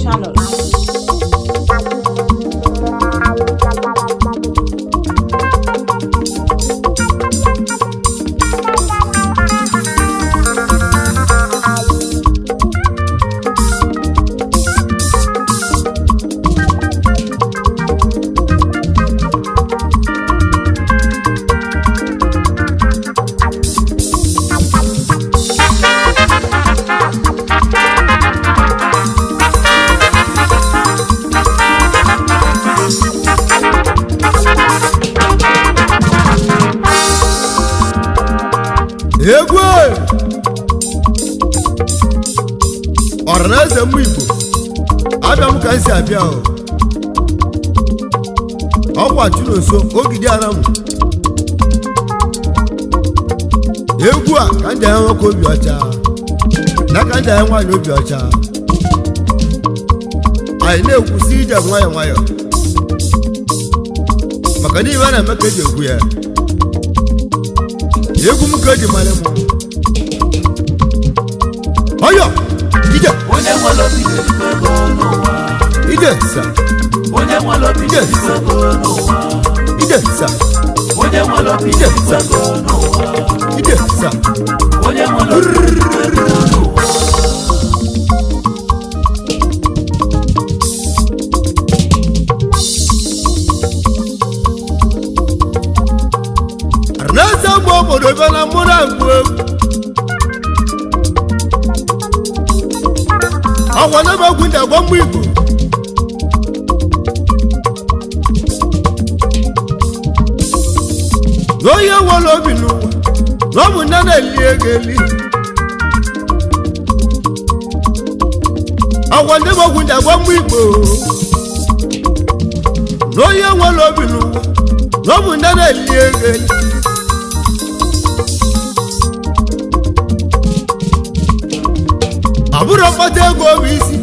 channel. Egwu ọranaeze mmụ Igbo, abịa m ka m si abịa o. Ọkwa Chinonso Ogidi Aram. Egwu a ka m ji anya nwoke obi ọcha na ka m ji anya nwaanyị obi ọcha. Anyị na-ekwusi ije nwayọọ nwayọọ maka na iwe a na-eme ka eji egwu ya. Egwu m ka eji mara m ọyọ ije. Onye nwere obi ga-erikwa ego n'ụwa. Ije sa. Onye nwere obi ga-erikwa ego n'ụwa. Ije sa. Onye nwere obi ga-erikwa ego n'ụwa. Ije sa. Onye nwere obi ga-erikwa ego n'ụwa. Arịnaeze mgbe obodo bịa na mụ na-agụ egwu ọkwa n'ebe egwu ndị agwa mmụ Igbo. Na onye nwere obi n'ụwa na ọ bụ nne na-eli ego eli. Ọkwa ndị bụ egwu ndị agwa mmụ Igbo. Na onye nwere obi n'ụwa na ọ bụ nne na-eli ego eli. Ọ bụrụ mkpata ego bụ isi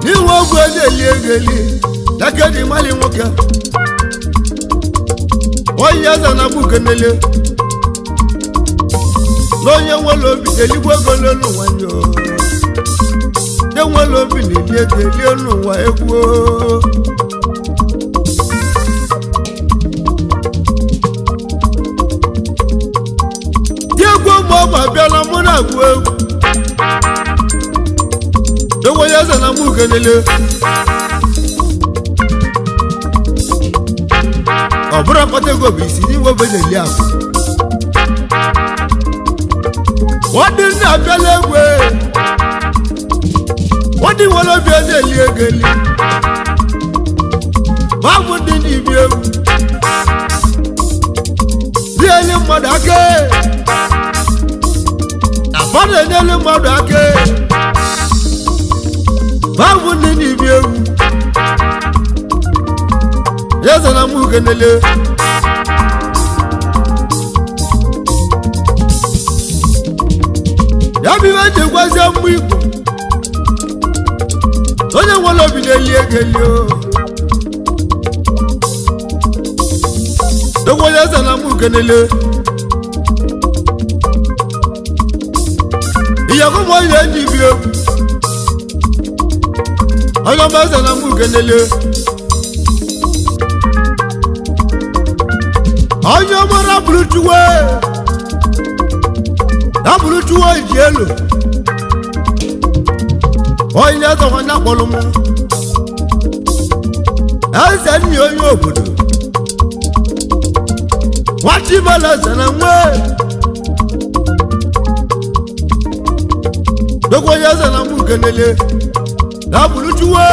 n'inwe ogwu ego eli ego eli daka eji mali nwoke onye eze na agba ukenele na onye nwere obi na-eligwe ego n'elu ụwa ndị nwere obi na-eli ego eli elu ụwa egwu. Dị egwu ụmụ ọgba abịala mụ na-agụ egwu egwu onye eze na mụ ukenele. Ọ bụrụ mkpata ego bụ isi n'inwe obe na-eli akụ nwadị nna abịala egwe nwadị nwere obi eze eli ego eli ma bụ ndị n'ibi egwu dị enye mmadụ aka na fa na-enyere mmadụ aka ma bụ ndị n'ibi egwu eze na mụ ukenele. Ya bụ ibe eji gwazie mmụ Igbo, onye nwere obi na-eli ego eli o. Egwu onye eze na mụ ukenele. Ìyàgò mọ ilẹ̀ ń dìbì egwu onye ọma eze na mụ ukenele. Onye ọma rabụrụ chuwe rabụrụ chuwe ji elu onye eze nwanne akpọrọ mụ eze nni onye obodo nwachibela eze na nwe dogbo onye eze na mụ ukenele rabụrụ chuwe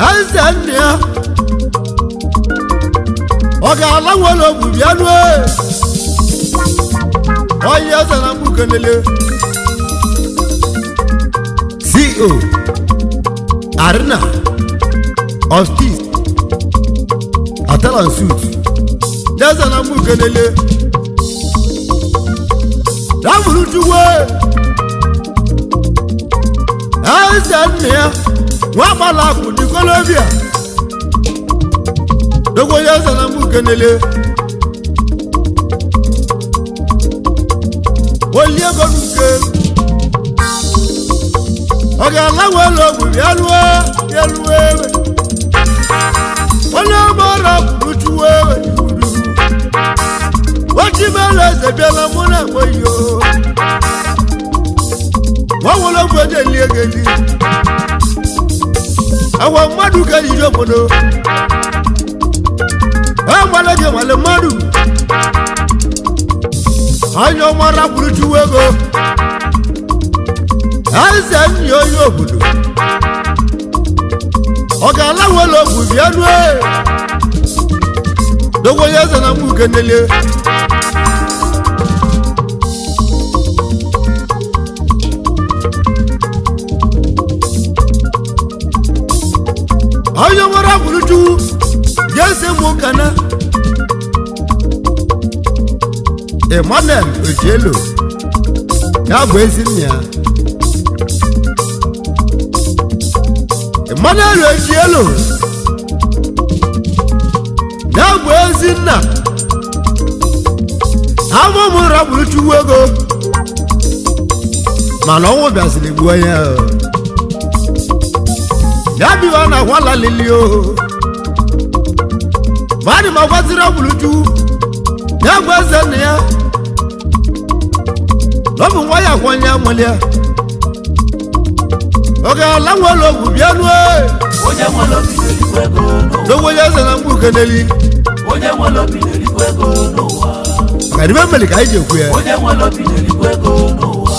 eze nni ya ọ ga-ala nwere ogbu bịa nue onye eze na mụ ukenele. Co Arena of Peace Hotel and Suit eze na mụ ukenele rabụrụ chuwe eze nna ya nwa agbala akụ n'ikolobia dogo onye eze na mụ ukenele. Olie ego n'uke. Ọ ga-ala nwere ogwu bịa lụọ bịa lụọ ewe. Onye ọgbara kwuru chuwe ewe iwuru. Ochimele eze bịala mụ na akpọ yo. Nwa nwere ogwu eji eli ego eli. Agwa mmadụ ka ejiji obodo. E nwere gị nwere mmadụ. Onye ọmara kwuru chuwe ego. Eze nyi onye obodo. Ọ ga-ala nwere ogwu bịa nue. Dogo onye eze na mgbu kenele. Onye nwere agbụrụ chukwu jese mụ kana. Emmanuel Ojielo ya bụ ezi nna ya. Emmanuel Ojielo ya bụ ezi nna. Amụ m rabụrụ chukwu ego mana ọnwụ bịaziri gbuo ya. Ya biwa na akwala lili o. Mmadụ ma gwaziri ọgbụrụ chukwu ya bụ eze nna ya. Na ọ bụ nwa ya akwanye amụlị ya. Ọ ga-ala nwere ogwu bịa nue. Onye nwere obi na-erikwa ego n'ụwa. Dogo onye eze na mgbu keneli. Onye nwere obi na-erikwa ego n'ụwa. Maka na ibe mmeli ka anyị ji ekwu ya. Onye nwere obi na-erikwa ego n'ụwa.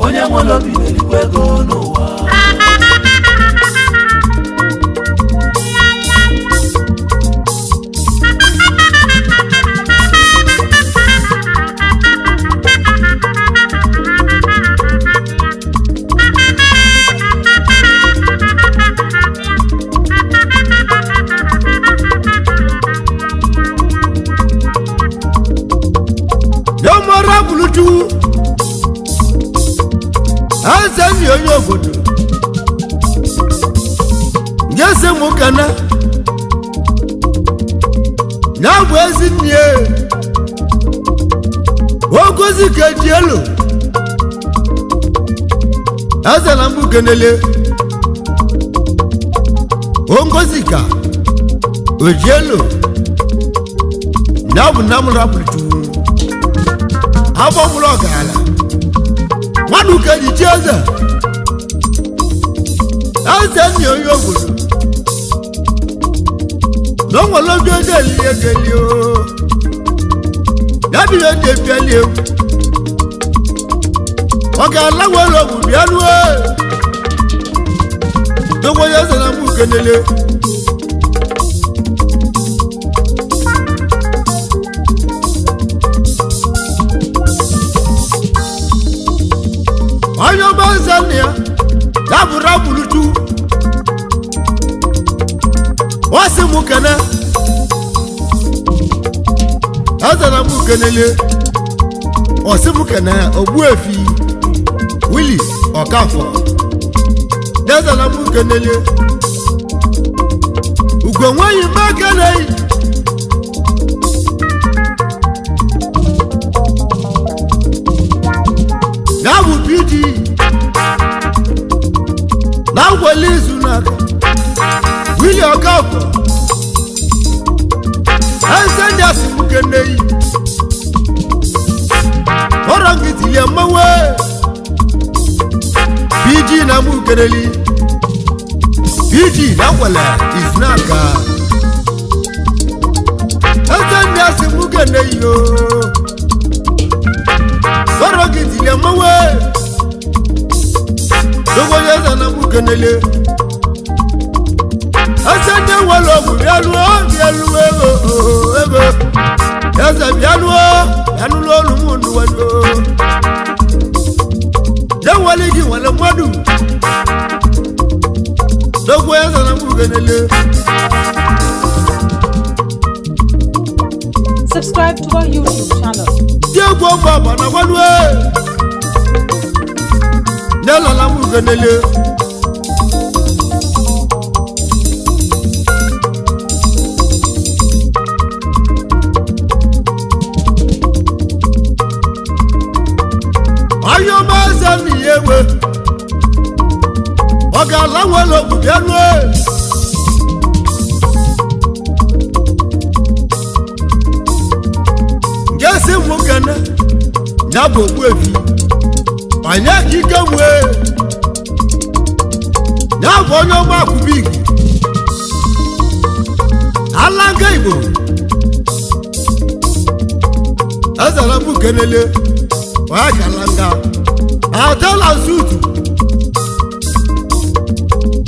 Onye nwere obi na-erikwa ego n'ụwa. Yọmọrọ bulutu eze nyi onye obodo nye mụ kana ya bụ ezi nne ogozi ka eji elu eze na mbụ kenele ongozi ka oji elu ya bụ nna m rapụrụ agbọmụrụ ọgaranya mmadụ ka eji chi eze eze nni onye obodo na o nwere obi oje elie geli o ya bụ ihe ndị ebiali egwu ọ ga-ala nwere ogwu bịa rue dogo onye eze na mgbu kenele. Onye ọma eze nna ya ya bụrụ abụrụtu ọ sị mụ kene eze na mụ kenele ọ sị mụ kene ogbuefi Willie Ọkafọ eze na mụ kenele ugo nweghị mma keneghị. Ya bụ PG na ngwele izu n'aka Willie Ọkafọ eze ndị asị m keneyi ọrọ nkịtị ya mmanwe PG na mụ keneli PG na ngwele izu n'aka eze ndị asị m keneyi o ọrọ nkịtị ya mmanwe dogo onye eze na mụ kenele eze ndị nwere ogwu bịaluo bịaluo ego ego eze bịaluo bịanụlụ olu m nụwaluo je nwere gị nwere mmadụ dogo eze na mụ kenele. Subscribe to our YouTube channel. Ndị egwu ọgba ọgba na gbalue nyelala m ugenele. Onye ọma eze nna ya ewe. Ọ ga-ala nwere okwu bịa rue. Nke si mụ kene ya bụ Ogbuefi onye ka ike nwee, ya bụ onye ọma akwụbigi alanga Igbo. Ezere m kenele onye ka alanga atela sutu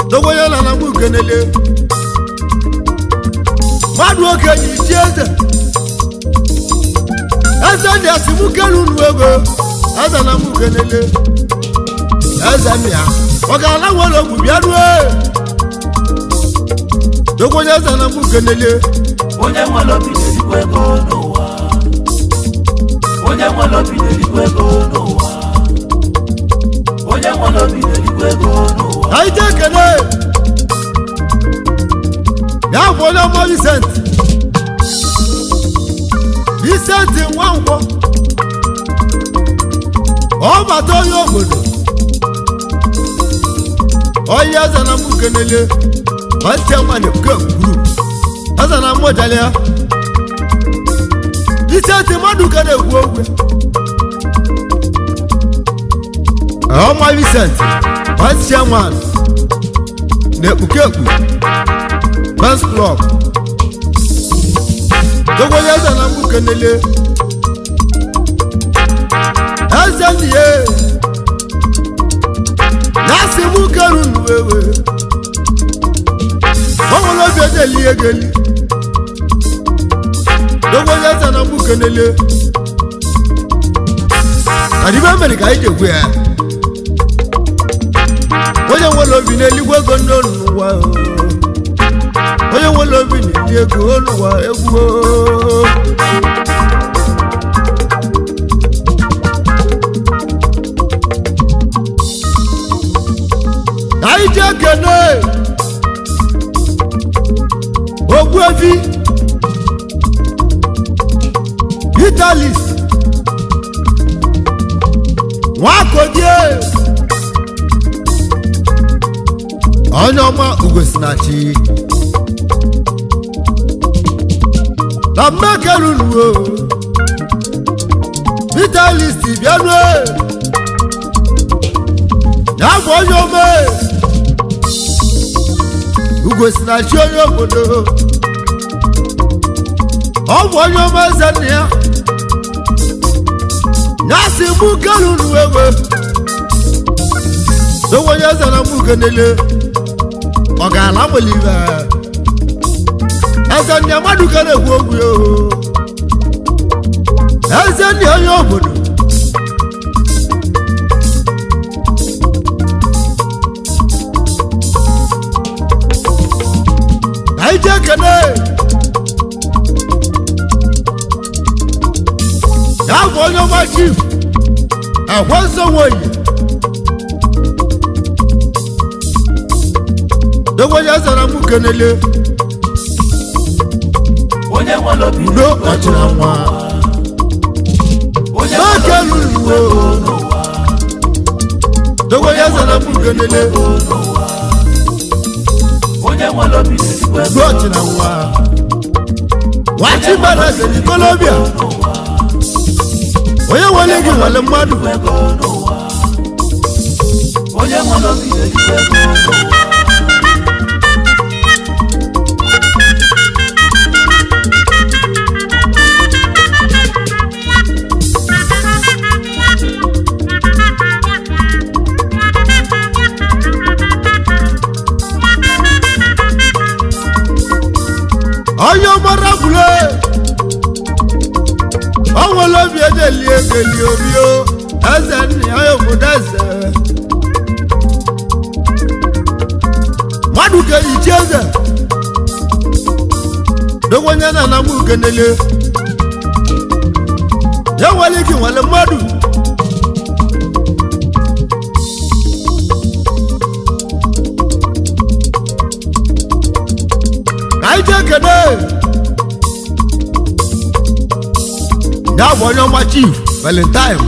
dogonye na na mụ kenele mmadụ okenye ichi eze eze ndị asị mụ kelu unu ego eze na mụ kenele eze nna ya ọ ga-ala nwere ogwu bịa rue dogonye eze na mụ kenele. Onye nwere obi na-erikwa ego n'ụwa. Onye nwere obi na-erikwa ego n'ụwa. Onye nwere obi na-erikwa ego n'ụwa. Anyị jee kene ya bụ onye ọma Vincent, Vincent Nwankwọ, ọ bata onye obodo onye eze na mụ kenele ọchịamanị group eze na mmụjalịa Vincent mmadụ ka na-ekwu okwu ọma. Vincent vice chairman na-ekpukekpu fans club dogonye eze na mụ kenele eze nniye na-asị mụ keru nuwewe onwere obi eji eli egeli dogonye eze na mụ kenele adibe mere ka anyị ji ekwu ya onye nwere obi n'eluigwe ego n'ụwa o. Onye nwere obi na-eli ego n'ụwa egwu o. Anyị ji ekene Ogbuefi Vitalis Nwakodie onye ọma Ugosinachi na mmekerunuo Vitalis bịanue ya bụ onye ome Ugosinachi onye obodo ọ bụ onye ọma eze nna ya ya si mụ kerunu egwe dowe onye eze na mụ kenele ọ ga-ala nwere ibe eze nna mmadụ ka na-ekwu okwu ya oo. Eze nna onye obodo anyị ji ekene ya bụ onye ọma chief ekwe nso nwoyi dogonye eze na mụ kenele. Onye nwere obi udo na-erikwa ego ọchịra nwa. Onye nwere obi na-erikwa ego n'ụwa. Dogonye eze na mụ kenele. Ego n'ụwa. Onye nwere obi na-erikwa ego udo ọchịra nwa nwachi mara eze n'ikolobịa n'ụwa. onye nwere gị nwere mmadụ. Ego n'ụwa. Onye nwere obi na-erikwa ego n'ụwa. Onye ọmara bụle o nwere obi eji eli ego eli obi o eze nna ya obodo eze mmadụ ka eyichi eze dogonye na na mụ kenele ya nwere ike nwere mmadụ ka anyị jee kene ya bụ onye ọma chief Valentine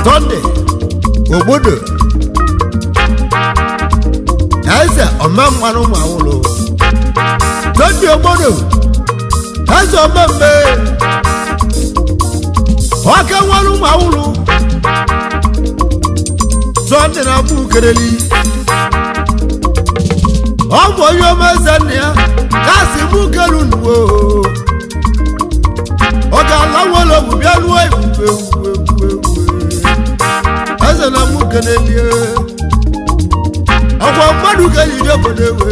Sunday ogbodo Eze ọmammanụ ụmụ awụlụ Tony Ogbodo, eze omemme ọka nwere ụmụ awụlụ Sọnde na mụ kereli ọ bụ onye ọma eze nna ya kasị mụ kelu nuwo ọ ga-ala nwere ogwu bịa lụọ ebube egwu egwu egwu eze na mụ kenelie ọkwa mmadụ ka ejije obodo ewe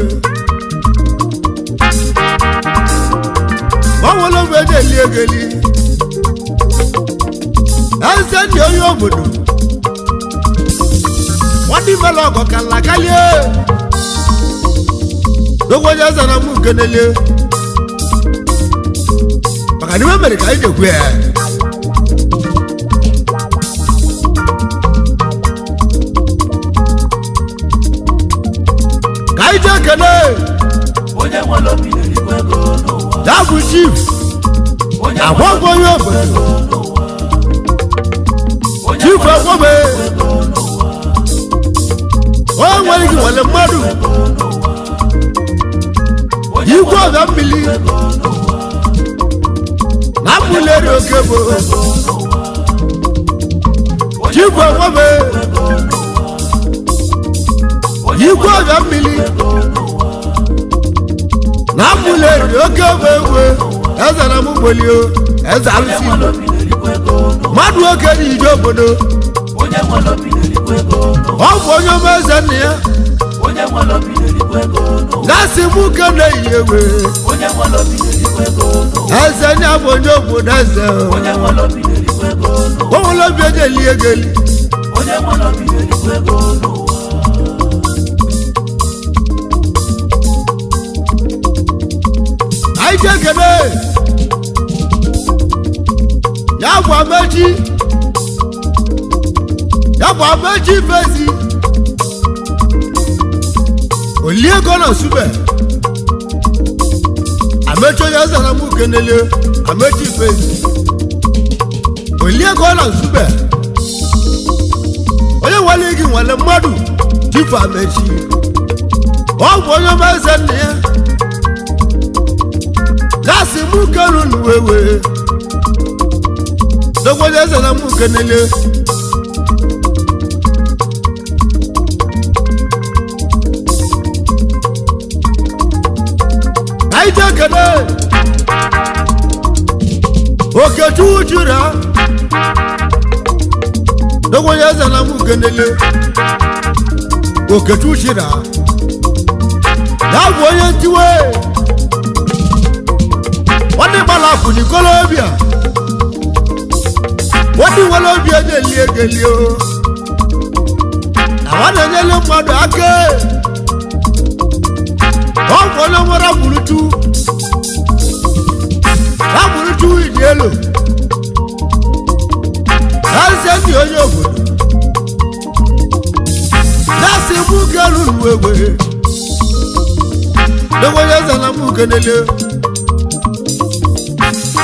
ọ nwere ogwu eji eli egeli eze ndị onye obodo nwadị mele ọgọ ka nla kalie dogbo onye eze na mụ nkenelie maka na iwe mere ka anyị jekwu ya. Ka anyị jee kene. Onye nwere obi na-erikwa ego n'ụwa. Ya bụ chief. Onye agwa nwere bụ onye obodo. ego n'ụwa. Onye Chief nwere Agwọbe. ego n'ụwa. O nwere gị nwere mmadụ. Ego n'ụwa. Onye igwe nwere ọbịa mmiri ego n'ụwa. Na amụleri oke bụ Ego n'ụwa. Onye chief nwere Agwọbe. ego n'ụwa. Onye igwe nwere ọbịa mmiri ego n'ụwa. Na amụleri oke bụ egwe eze na mụgbolio eze Onye alụsị nwere obi na-erikwa ego n'ụwa. Mmadụ oke dị ije obodo. Onye nwere obi na-erikwa ego n'ụwa. Ọ bụ onye ọma eze nna ya. Onye nwere obi na-erikwa ego n'ụwa. Na-asị mụ ke na-eyi egwe. Onye nwere obi na-erikwa ego n'ụwa. Eze nya bụ onye obodo eze. Onye nwere obi na-erikwa ego n'ụwa. O nwere obi eji eli ego eli. Onye nwere obi na-erikwa ego n'ụwa. Anyị jee kene ya bụ amechi, ya bụ amechi fezi olie ego na sube amechi onye eze na mụ kenelie amechi fezi olie ego na sube onye nwere gị nwere mmadụ jifu amechi ọ bụ onye ọma eze nna ya láti mú kẹrù nùwéwé lọ́gbọ́dọ̀ ẹsẹ̀ náà mú kẹnẹlé. Àìjẹ́ kẹlẹ́ òkè túwú jìrà lọ́gbọ́dọ̀ ẹsẹ̀ náà mú kẹnẹlé òkè túwú jìrà láàbù onye ntiwé wọ́n ní gbala kù ní kólóbíà wọ́n ní wọ́n lóbi ẹni èlì egèlè o àwọn na-enyere mmadụ aka ọ bụ onye nwere agbụrụtu agbụrụtu ịdị elu eze ndị onye obodo na-asị mụ gelu n'uwegbe onye eze na mụ kenele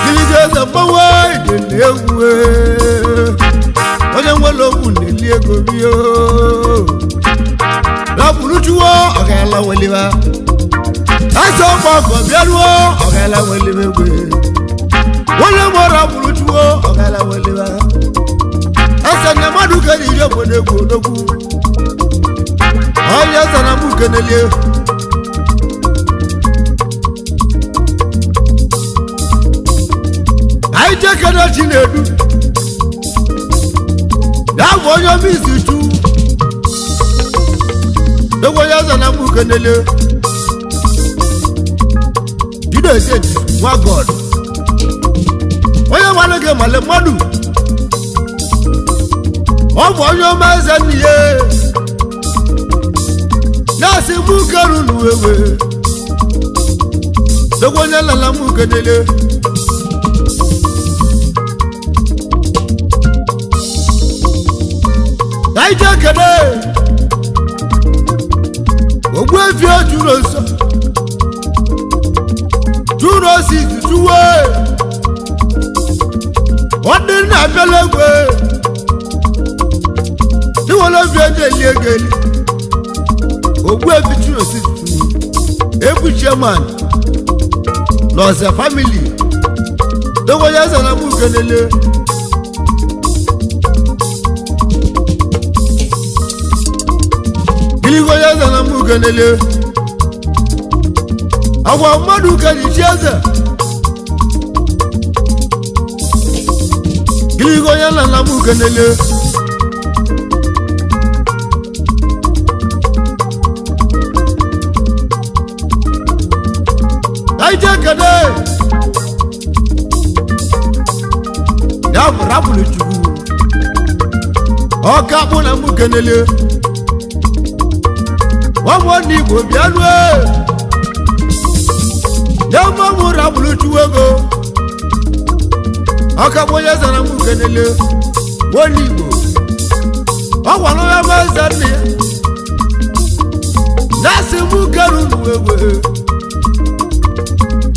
iligo eze mgbanwe idele egwu onye nwere okwu na-eli ego rio rapụrụchuwo ọgala weliba eze ọgba ọgọ bịaruo ọgala weliba egwe onye nwere rapụrụchuwo ọgala weliba eze na mmadụ kere iri obodo egwu odogwu onye eze na mụ kenelie. Anyị jekere Chinedu ya bụ onye ọma izu chu dogbo onye eze na mụ kenele Chinedu nwa God onye nwere gị male mmadụ ọ bụ onye ọma eze nna ya na-asị mụ keru n'uwewe dogbo onye nna mụ kenele. Naija kene ogbu efi ejuru nsọ juru osi tutuwe nwanne nna abịala egwe tiwere obi eji eli ego eli. Ogbuefi Chirosi Egwu chairman n'Ọza family dogonye eze na mụ ukenele. Giligonye eze na mụ ukenele. Agwa mmadụ ka ji chi eze. Giligonye na mụ ukenele. Aije kene ya bụ rapụrụ Chukwu ọka kpụ na mụ kenele nwanne Igbo bịa rue ya mmanwụ rapụrụ Chukwu ego ọka kpụ onye zara mụ kenele nwanne Igbo ọ gwara onye ma eze nne ya na-asị mụ kere unu egwe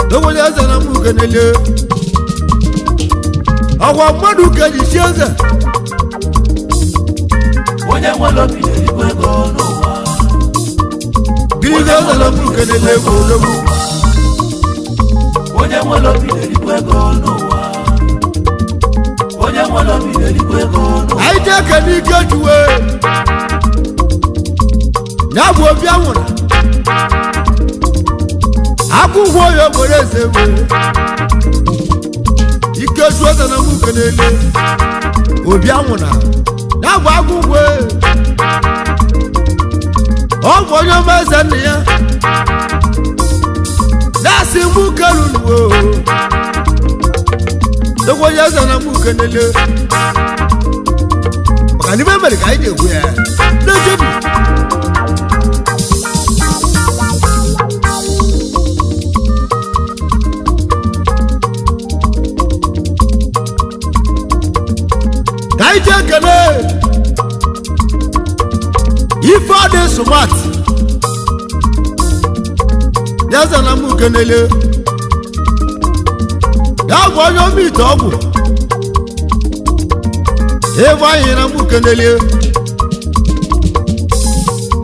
dogonye eze na mụ kenele ọgwa mmadụ ka ji chi eze. Onye nwere obi na-erikwa ego n'ụwa. Giligo eze na mụ kenele ego odogwu. Onye nwere obi na-erikwa ego n'ụwa. Onye nwere obi na-erikwa ego n'ụwa. Anyị jee kene ike juwe ya bụ obi anwụrụ akwụkwọ ya ogbere eze egbe ike juo eze na mụ kenele obi anwụrụ ya bụ akwụkwọ ọ bụ onye ọma eze nna ya na-asị mụ kerunuwo dogbo onye eze na mụ kenele maka n'ime mere ka anyị na-egwu ya na-ejebi. Ka anyị jee kele ife ọ dị smart ya eze na mụ kenele ya bụ onye ome ite ọgwụ ebe anyị na mụ kenele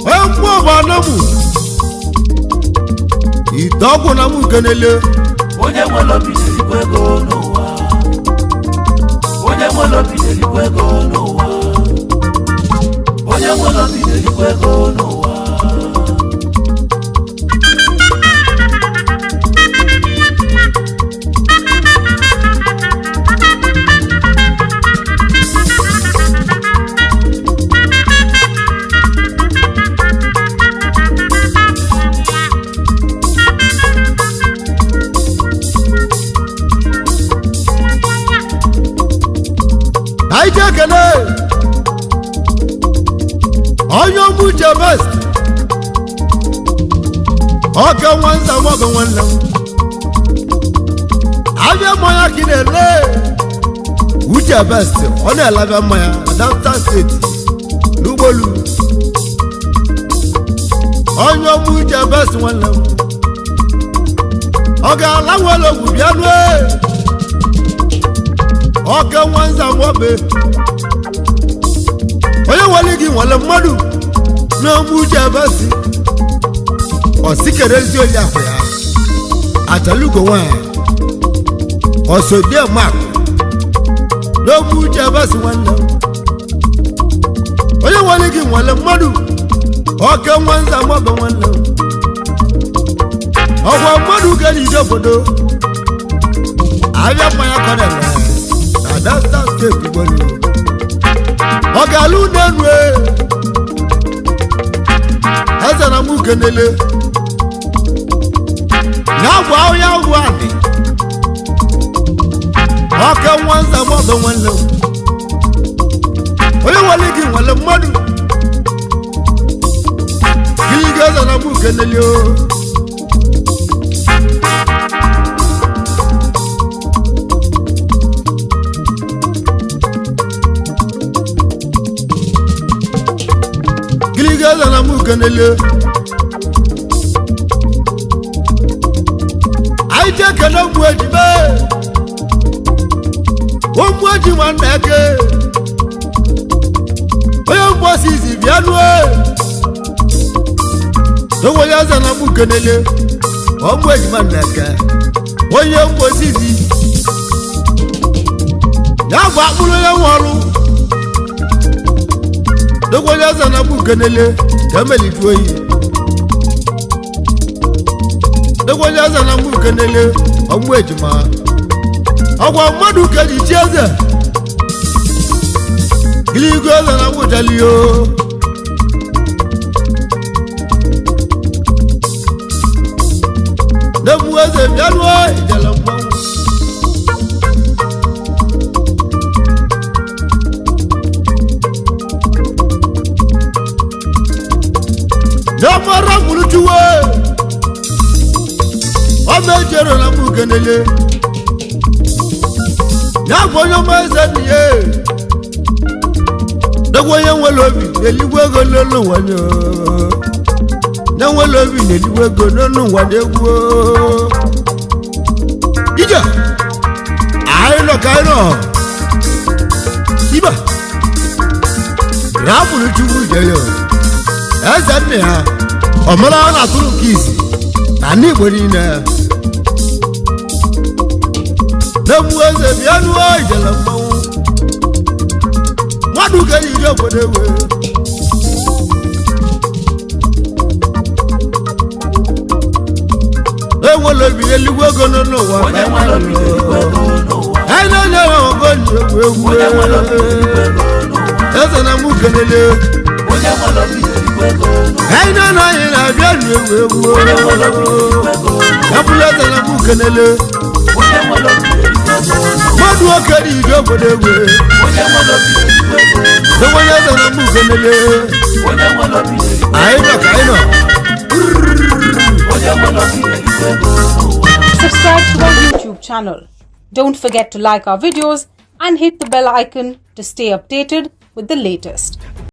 onye mmụọ bụ anamụ ite ọgwụ na mụ kenele. Onye nwere obi na-erikwa ego n'ụwa. Onye nwere obi na-erikwa ego n'ụwa. Onye nwere obi na-erikwa ego n'ụwa. Anyị jee kele onye ọmụ uche best ọka nwanza nwoke nwanne m abịa mmanya ka ị na-ele uche best ọ na-elabịa mmanya na Delta steeti n'ụgbọelu onye ọmụ uche best nwanne m ọ ga-ala nwere ogwu bịa nue ọka nwanza nwoke onye nwere gị nwere mmadụ n'ọmụ uche best ọsikere ezi oli akwa ya ajalugo nwanyị ọsọdie mak n'ọmụ uche best nwanne m onye nwere gị nwere mmadụ ọka nwanza nwoke nwanne m ọgwa mmadụ ga-ejide obodo abịa mmanya kọrọ na Delta steeti gbolu ọ ga-alụ n'enu eze na mụ kenele na agwa ahụ ya agwụ anị ọka nwanza mọdụ nwanne m onye nwere gị nwere mmadụ gịnị ga eze na mụ kenele o. Gịnị eze na mụ kenele anyị jee kene ụmụ ejime ụmụ eji nwanne eke onye mgbosi izi bịa nue Onye eze na mụ kenele ọmụ ejima nneke onye mgbozizi ya bụ akpụrụ onye nwe ọrụ. Onye eze na mụ kenele ka emelite oyi. Onye eze na mụ kenele ọmụ ejima ọgwa mmadụ keji chi eze giligo eze na mụ jalio. N'egwu eze bịaruo ijele mmanwụ. N'ọmọrọ gburu juwe ọmọ ejero na mụ kenele ya bụ onye ọma eze n'ihe n'egwu onye nwere obi na-eligwe ego n'elu ụwa nye na nwere obi na-eligwe ego n'elu ụwa na-egwu ije anyị nọ ka anyị nọ ibe rapụrụ chukwu jere eze nne ya ọmara ọ na-atụrụ nke isi na ndị Igbo niile na-egbu eze bịa nụọ ijele mmanwụ mmadụ ka ejiri obodo ewe enwere obi eluigwe ego n'ụwa. Onye nwere obi na-erikwa ego n'ụwa. Anyị na-enye ya ọgọ ji egwu egwu. Onye nwere obi na-erikwa ego n'ụwa. Eze na mụ kelele. Onye nwere obi na-erikwa ego n'ụwa. Anyị na-ana anyị na-abịa ru egwu egwu. Onye nwere obi na-erikwa ego n'ụwa. Ebula eze na mụ kelele. Onye nwere obi na-erikwa ego n'ụwa. Mmadụ nwoke dị ije obodo egwu. Onye nwere obi na-erikwa ego n'ụwa. Enwere eze na mụ kelele. Onye nwere obi na-erikwa Anyị nọ ka anyị nọ. Onye nwere obi na-erikwa ego n'ụwa. Subscribe to our YouTube channel. Don't forget to like our videos and hit the bell icon to stay updated with the latest.